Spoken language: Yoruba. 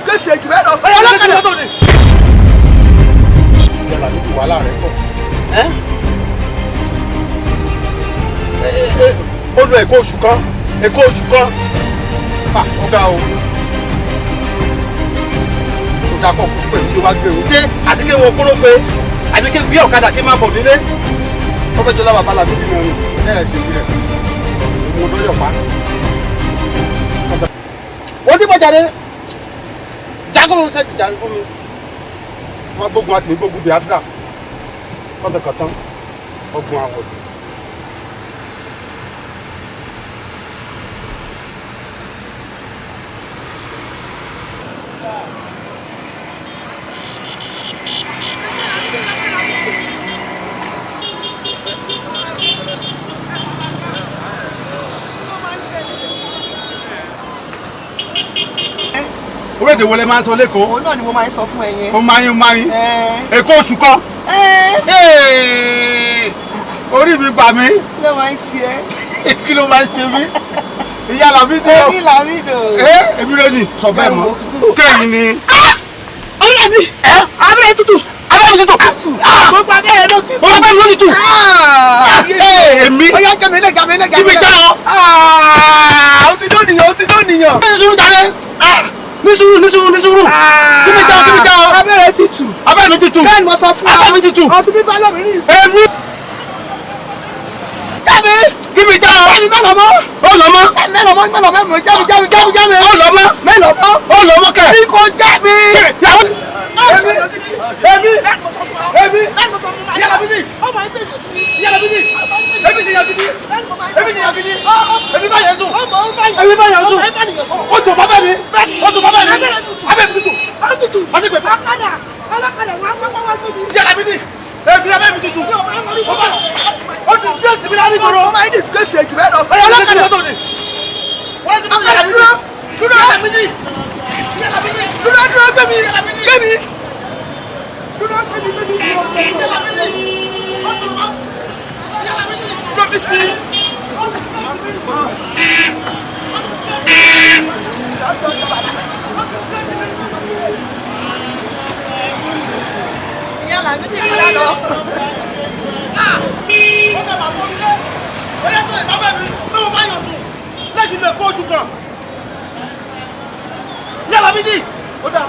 disgrace jù bẹ́ẹ̀ lọ. Ọlọ́kadà. Yàrá mi ti wàhálà rẹ̀ pọ̀. Ó lo ẹ̀kọ́ oṣù kan, ẹ̀kọ́ oṣù kan. Ó ga o. Ó ga pọ̀ púpọ̀ èmi tó wá gbé o. Ṣé àti kí wọn kóró pé àbí kí gbé ọ̀kadà kí n máa bọ̀ nílé? Ó fẹ́ jọlá bàbá làbí jìnnà rìn ẹ̀rẹ̀ ṣe ìbílẹ̀. Òun ló yọ̀ pa. Wọ́n ti bọ̀ jáde. Jágọ́rùn sẹ́ẹ̀tì jáde fún mi. Wọ́n gbógun àti gbógun Biafra. Kọ́tọ̀kọ̀tán ọgbọ̀n àwọ̀. Orí èdè wo lẹ máa ń sọ lẹ́kọ̀ọ́? Òun náà ni mo máa ń sọ fún ẹ yẹn. Ó máa ń máa ń. Èkó oṣù kan. Orí mi bà mí. Kí ló máa ń ṣe ẹ́? Kí ló máa ń ṣe mí? Ìyá Làmídò. Orí Làmídò. Èmi ló ní. Sọ bẹ́ẹ̀ mọ́. Kéyìn ni. Orí mi. Abẹ́rẹ́ tútù. Abẹ́rẹ́ mi tútù. Gbogbo abẹ́rẹ́ ló ti tù. Gbogbo abẹ́rẹ́ ló ti tù. Èmi. Ó yá jẹ́mi lé jẹ́mi lé jẹ́mi lé. Ibi jẹ́ ọ. Ó ti dónìyàn, ó ti dónìyàn. Ní sùúrù jáde. Ní sùúrù, ní sùúrù, ní sùúrù. Kí mi jẹ́ ọ, kí mi jẹ́ ọ. Abẹ́rẹ́ ti tù. Abẹ́rẹ́ mi ti tù. Bẹ́ẹ̀ ni mo sọ fún ọ. Abẹ́rẹ́ mi ti tù. Ọtí bíbá lómi rí. Èmi. Jẹ́mi. Kí mi jẹ́ ọ. Jẹ́mi mẹ́lọ mọ́. Ó lọ mọ́. Mẹ́lọ mọ́, mẹ́lọ mọ́, jẹ́mi jẹ́mi jẹ́mi jẹ́mi. Ó lọ mọ́. Mẹ́lọ mọ́. Ó lọ mọ́ kẹ̀. Bí kò jẹ́mi. Èmi. Èmi. Èmi. Ìyá Làmídì. Ìyá Làmídì. Èmi ti yàn gidi. Èmi ti yàn gidi. Èmi bá yẹn sùn. Èmi bá yẹn sùn. Ó tún bàbá mi. Ó tún bàbá mi. Abẹ́ mi tutù. Wọ́n ti pè fún. Ìyá Làmídì. Èmi abẹ́ mi tutù. Ó ti dé síbi láti gbòòrò. Ó máa ń disgrace jù bẹ́ẹ̀ lọ. Ọlọ́kadà. Wọ́n ti pè fún. Dúró Làmídì. Dúró dúró gbé mi. Gbé mi. Dúró gbé mi gbé mi. Ìyá Làmídì. Ó tún bá. Ìyá Làmídì. Dúró bí ti. Ìyá Làmídì kúrò lọ. Ó kẹ́ máa bọ́ nílé. Ó yẹ tó lè bá bẹ́ẹ̀ mi. Lọ́wọ́ bá yàn sùn. Lẹ́sùn lè kó oṣù kan. Ìyá Làmídì. Ó dáa.